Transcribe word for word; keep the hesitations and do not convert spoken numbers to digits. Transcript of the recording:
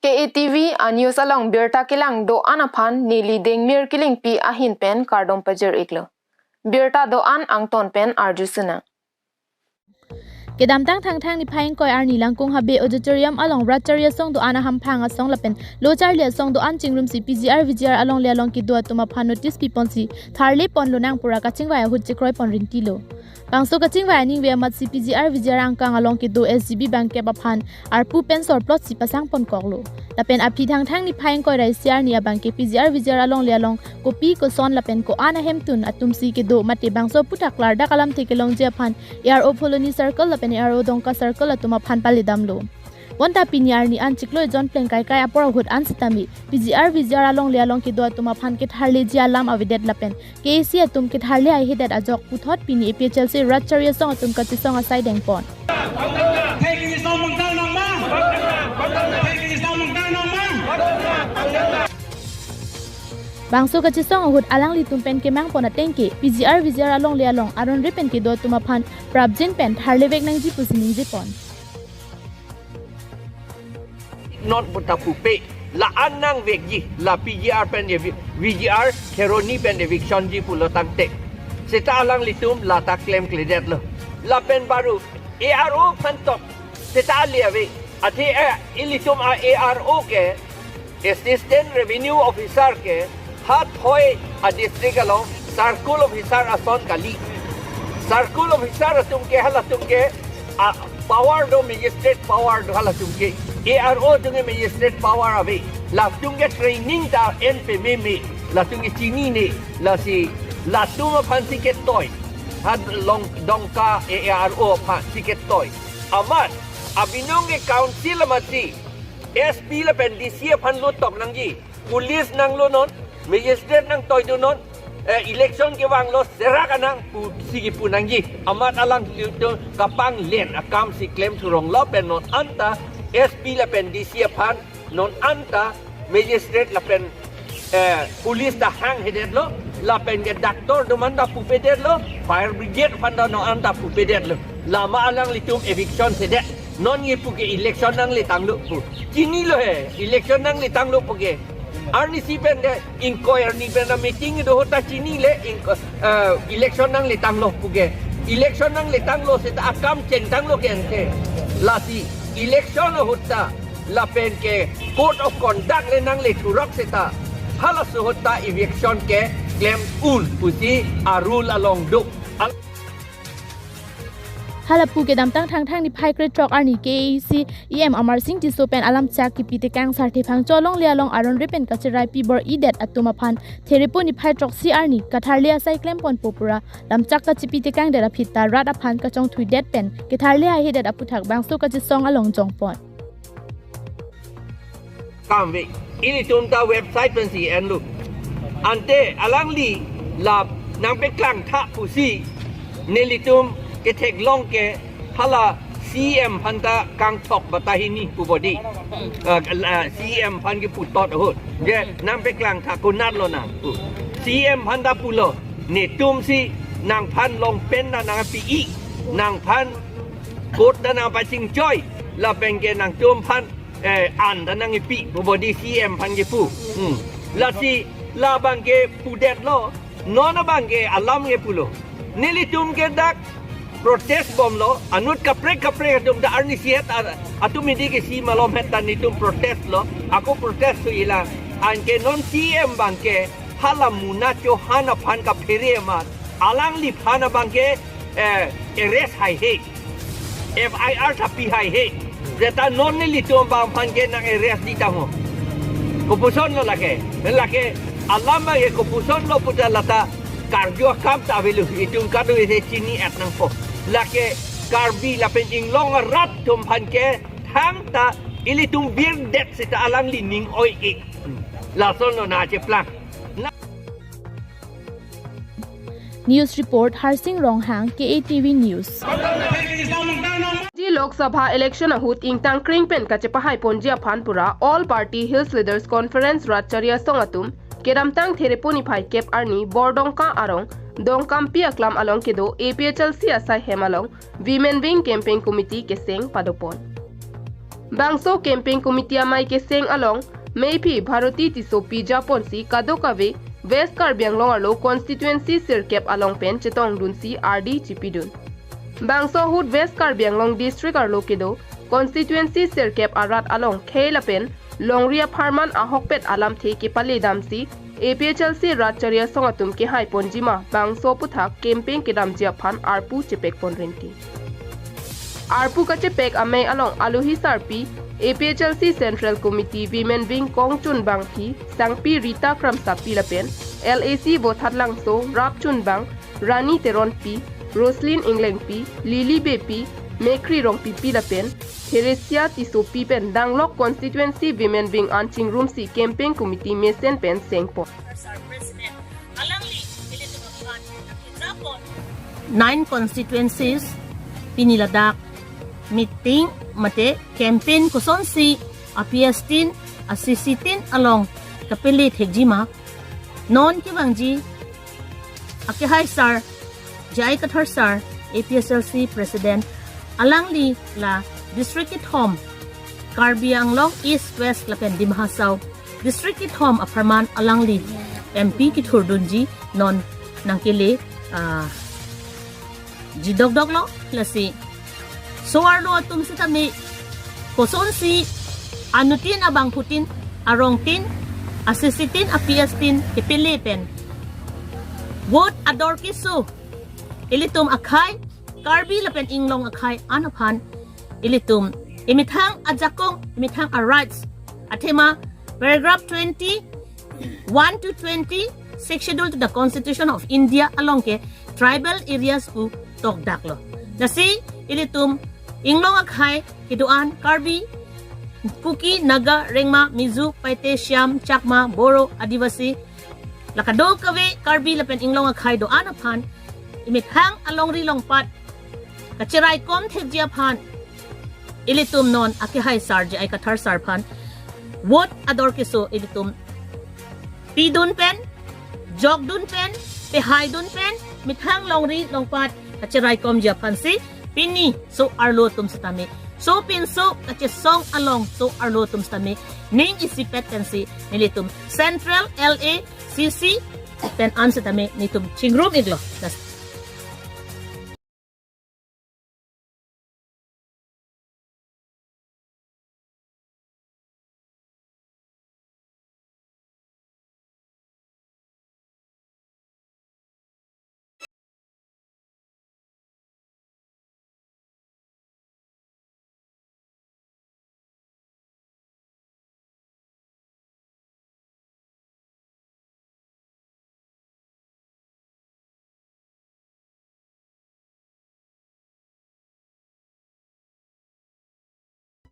K A T V a news along birta kelang do-an aphan neli Dengmir Killingpi ahin pen kardom pajir-iklo. Birta do-an angton pen arju sinang. Kedamtang Thangthang niphai ingkoi arni Langkung Habe Auditorium along Rat Charli Asong do-an ahamphang asong lapen lo charli asong do-an chingrumsi P G R V G R alongle along kedo atum aphan notice piponsi tharle ponlonang pura kachingvai ahut chekroi pon rintilo. Bangso kachingvai aningve amatsi P G R V G R angkang along kedo S G B bangkep aphan arpu pen sorplotsi pasang ponkoklo. Lapen aphi Thangthang niphai ingkoi ra isi arni abangke P G R V G R alongle along kopi koson lapen ko-an ahemtun atumsi kedo mate bangso aputhak klardak alamthe kelongji aphan A R O Phuloni Circle lapen A R O Dongka Circle atum aphan paledamlo. Bonta pini arni an chiklo ejon plengkaikai apor ahut an sitame P G R V G R alongle along kedo atum aphan ketharleji alam avedet lapen K A C atum ketharle haihedet ajok puthot pini A P H L C Rat Charli Asong atum kachesong asai dengpon. Bangso kachesong ahut alanglitum pen kemangpon atengke P G R V G R alongle along aron re pen kedo atum aphan prapjin pen tharlevek nangji pusi ningjepon. Not buta pupe la an nangvekji la P G R pen evi- V G R Kheroni pen eviction ji pulo tangte. Seta alanglitum lata klemkledetlo. Lapen baru A R O phantok seta ali ave. Athe eh, ilitum a ARO ke Assistant Revenue Officer ke ha thoi a district along circle officer ason kali. Circle officer atum ke halatum ke a power do magistrate power do halatum ke. ARO atum ke magistrate power ave. Latum ke training ta en pememe. Latum ke chinine. Lasi latum aphansi ketoi. Ha long Dongka ARO aphansi ketoi. Amat abinong ke council amatsi SP lapen DC aphan lo tok nangji. Police nanglo non, magistrate nangtoi do non, eh, election kevanglo serak anang pusi kipu nangji. Amat alanglitum kapanglen akamsi klem thurong lapen non anta SP lapen DC aphan non anta magistrate lapen eh, police ta hang hedetlo, lapen ke doctor do man ta pupedetlo, fire brigade aphan ta non anta pupedetlo. Lama alanglitum eviction sedet. Non ye puke election nangle tanglo pu. Chinilo he, election nangle tanglo puke. Arnisi pen de ingkoi arni pen ta meeting do ahut ta chinile ingko- eh, election nangle tanglo puke. Election nangle tanglo seta akam chengtanglo ke ante. Lasi election ahut ta lapen ke code of conduct le nangle thurok seta halaso ahut ta eviction ke klem un pusi a rule along do. Al- Halapu kedamtang Thangthang niphai krethrok arni K A C EM Amarsing Tisso pen alamchak kipi tekang Sarthe Phangcho alongle along aron re pen kacherai pibor-idet atum aphan Therepo niphai throksi arni katharle asai klemponpo pura lamchak kachipi tekangdet aphi ta rat aphan kachongthuidet pen ketharle haihedet aputhak bangso kachesong along jongpon. Kamve, ilitum ta website pensi enlo. Ante alangli la nangpeklang tha pusi nelitum ketheklong ke hala CEM aphan ta kangthok batahini pu bodi. Ah, la CEM aphan kipu tot ahut. Je nangpeklang tha konatlo nang pu. CEM aphan ta pulo. Netumsi nangphan longpen ta nangpi-i. Nangphan code ta nangpachingchoi. Lapen ke nangtumphan eh, an ta nangkipi pu bodi CEM aphan kipu. Hmm. Lasi labang ke pudetlo, non abang ke alam ke pulo. Nelitum ke dak protest bomlo, anut kaprek kaprek atum ta arnisi het a- atum midi ke si malom het ta netum protest lo, ako protest thuilang. Anke non CEM abang ke hala Munna Chauhan aphan kaphere amat, alangliphan abang ke eh, arrest haihe. FIR ta pi haihe. Seta non nelitum abang aphan ke nang arrest di tangho. Kopusonlo lake. Lake alam abang ke kopusonlo puta lata karju akam ta avelo. Itum kado ise chini-et nangpo. Lake Karbi lapen Inglong arat atum aphan ke thangta ilitum birdet seta alangli ning oi-e. Lasonlo nangcheplang. News report, Harsing Ronghang, K A T V News. Di Lok Sabha election ahut ingtang kring pen kachepahai ponji aphan pura All Party Hills Leaders Conference Rat Charli Asong atum kedamtang Therepo niphai kep arni Bordongka arong Dongkampi aklam along kedo A P H L C asai hem along Women Wing Campaign Committee keseng padopon. Bangso campaign committee amei keseng along Meiphi Bharati Tissopi japonsi kadokave West Karbi Anglong arlo constituency sirkep along pen chetongdunsi ardi chipidun. Bangso ahut West Karbi Anglong district arlo kedo constituency sirkep arat along khei lapen longri apharman ahokpet alamthe kepaledamsi A P H L C rat chari asong atum kehai ponjima bangso aputhak campaign kedamji aphan arpu chepek ponrinti. Arpu kachepek amei along alohi sarpi A P H L C Central Committee Women Wing kongchunbangpi Sangpi Rita Kramsapi lapen L A C Vothatlangso rapchunbang Rani Teronpi, Roslyn Englengpi, Lily Beypi, Mekri Rongpipi lapen Theresia Tissopi pen Danglok Constituency Women Wing an chingrumsi campaign committee mesen pen sengpon. Nine constituencies pini ladak meeting mate campaign kosonsi a P S tin, a C C tin along kapele thekjima non kevangji akehai sar J I Kathar sar, A P H L C president, alangli la district kethom, Karbi Anglong East, West lapen Dima Hasao district kethom apharman alangli M P kethurdunji non nangkele, ah, ji dokdoklo. Lasi so-arlo atum sitame kosonsi anuttin, abangphutin, arongtin, a C C tin, a P S tin kepele pen vote ador keso ilitum akhei, Karbi lapen inglong akhei an aphan ilitum imethang ajakong, imethang a rights, athema paragraph twenty one to twenty, Sixth Schedule to the Constitution of India along ke tribal areas pu tokdaklo. Lasi ilitum inglong akhei kedo-an Karbi, Kuki, Naga, Rengma, Mizo, Paite, Shyam, Chakma, Boro, Adivasi, la kadokave Karbi lapen inglong akhei do-an aphan imethang alongri longpat kacheraikom thekji aphan ilitum non akehai sar J I Kathar sar aphan vote ador keso ilitum pidun pen, jokdun pen, pehaidun pen, methang longri longpat kacheraikomji aphansi pini so-arlo atum sitame, sopinso kachesong along so-arlo atum sitame ning isipet pensi nelitum Central, L A, C C pen an sitame nelitum chingrum-iklo. Das